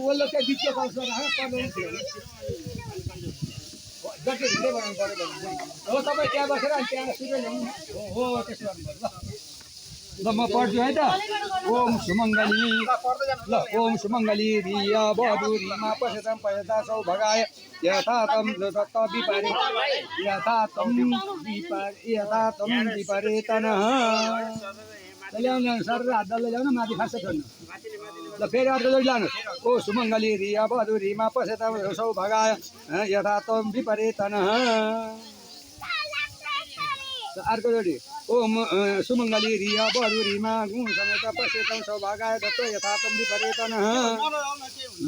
वल्लो चाहिँ बिचको कलसमा राखेर पर्दैन जति भिडियो बनाउनु पऱ्यो भने हो तपाईँ त्यहाँ बसेर अनि त्यहाँ सुत्दै ल्याउनु हो त्यसो गर्नुपर्छ ल म पढ्छु है त ओम सुमङ्गली ल ओम सुमङ्गली रिया बधुरीमा पश्यतां पश्यता सौभगाय यथा तं दत्त विपरे यथा तं विपरेतनः ल्याउनु सर हात डल्लै ल्याउनु माथि खास छोड्नु ल फेरि अर्को जोडी लानुहोस् ओ सुमङ्गली रिया बधुरीमा पश्यतां सौभगाय यथा तं विपरेतनः अर्को जोडी ओम सुमङ्गली रिया बधुरीमा गुण समेत पश्यतां सौभागाय दत्त यथातं विपरेतनः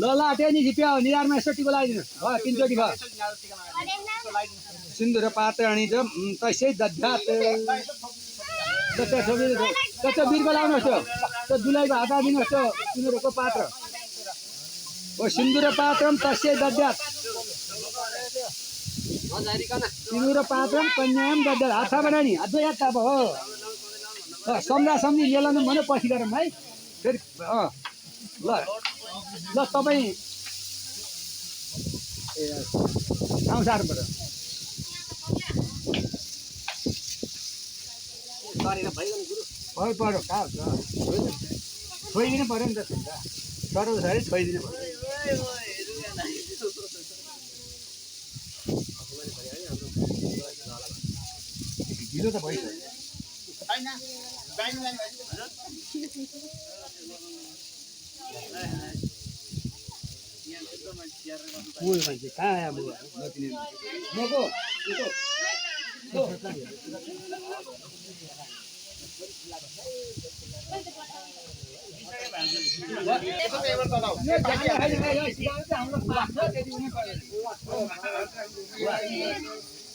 ल लाटे नि झिप्या निधारमा यसो टिको लगाइदिनु भयो तिनचोटि भयो सिन्दुर पात्राणी च तस्यै दध्यात् त्यो बिर्को लाउनुहोस् त्यो दुलाईको हात दिनुहोस् त्यो सिन्दुरको पात्र ओ सिन्दुर पात्रम तस्यै दध्यात् सिन्दुर पात्रम कन्याम दध्यात् हात बना नि अझ याद त अब हो सम्झा सम्झी लिएलानु भने पछि गरौँ है फेरि ल ल तपाईँ गाउँ सार्नुबाट पऱ्यो कहाँ हुन्छ छोइदिनु पऱ्यो नि त डराउँछ अरे छोइदिनु पऱ्यो ढिलो त भइसक्यो मान्छे कहाँ अब मको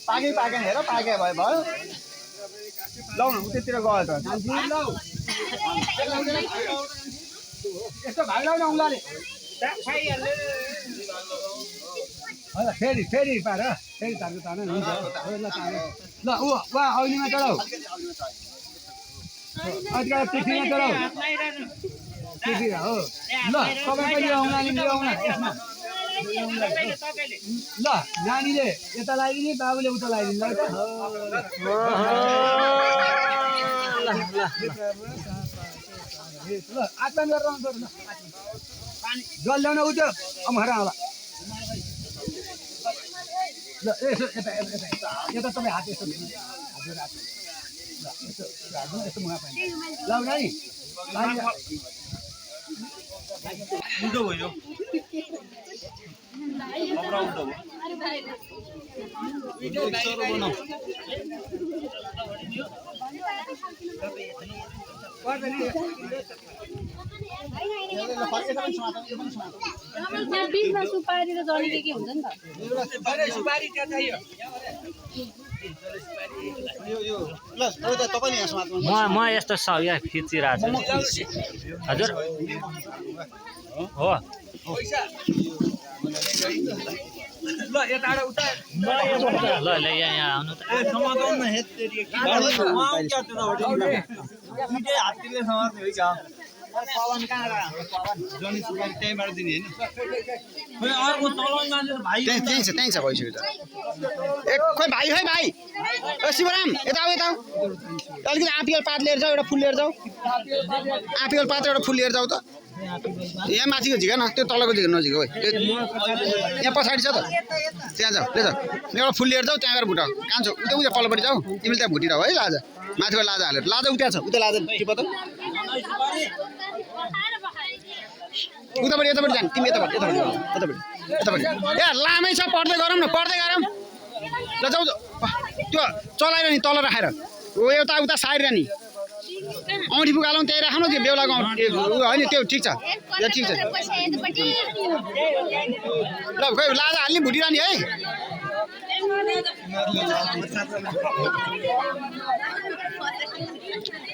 पाके पाकेन हेर पाके भयो लाउनु त्यतिर गयो त यस्तो भाग लाउनु औँलाले फेरि फेरि पार फेरि तार्नु तार्नु हुन्छ ल ऊ वा औलीमा चढाउ अलिकति पृथ्वीमा चढाउ पृथ्वी हो ल तपाईँ पनि औँलाले ल्याउन यसमा ल नानीले यता लगाइदिने बाबुले उता लगाइदिनु ल आत्मान गरेर आउँछ जल ल्याउन उ त्यो अमखरा होला ल यसो यता यता तपाईँ हात यस्तो हजुर हात ल यस्तो यस्तो मुहा पानी लाउ नानी उल्टो भयो बीचमा सुपारी र जलीले के हुन्छ नि त सुपारी त्यहाँ चाहियो म यस्तो यहाँ खिचिरहेको छु हजुर हो ल यताबाट उता ल ल यहाँ आउनु त पवन कहाँ जनी सुपारी त्यहीँबाट दिने होइन त्यहीँ छ भइसक्यो त ए खोइ भाइ है भाइ ओ शिवराम यता आऊ यता अलिकति आँपियल पात लिएर जाऊ एउटा फुल लिएर जाऊ आँपियल पात एउटा फुल लिएर जाऊ त यहाँ माथिको झिका न त्यो तलको झिका नजिक हो यहाँ पछाडि छ त त्यहाँ जाऊ ले जाऊ एउटा फुल लिएर जाऊ त्यहाँ गएर भुटाऊ कहाँ छौ उता उता पल्लोपट्टि जाऊ तिमीले त्यहाँ भुटिरह है लाजा माथिबाट लाजा हालेर लाजा उता छ उता लाजा टिप त उतापट्टि यतापट्टि जानु तिमी यतापट्टि ए लामै छ पढ्दै गरौँ न ल जाऊ त्यो चलाएर नि तल राखेर हो एउटा उता साइड नि औँठी फुकालौँ त्यही राख्नु त्यो बेहुलाको होइन त्यो ठिक छ ल खोइ लाजा हाल्ने भुटिरहने है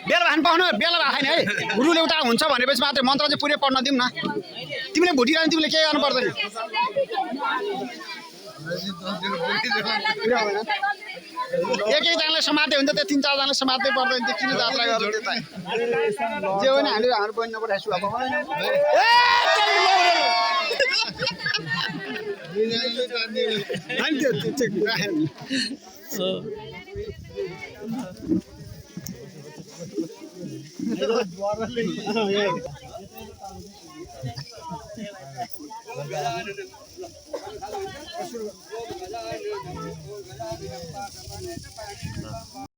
बेला भान पाउनु बेला भएको छैन है गुरुले उता हुन्छ भनेपछि मात्रै मन्त्र चाहिँ पुरै पढ्न दिउँ न तिमीले भुटिरहने तिमीले केही गर्नु पर्दैन एकजनालाई समात्दै हुन्छ त्यो 3-4जनालाई समात्दै पर्दैन त्यो किन जात्रा गर्नु त्यो जे हो नि हाम्रो बहिनी नपठाइसु अब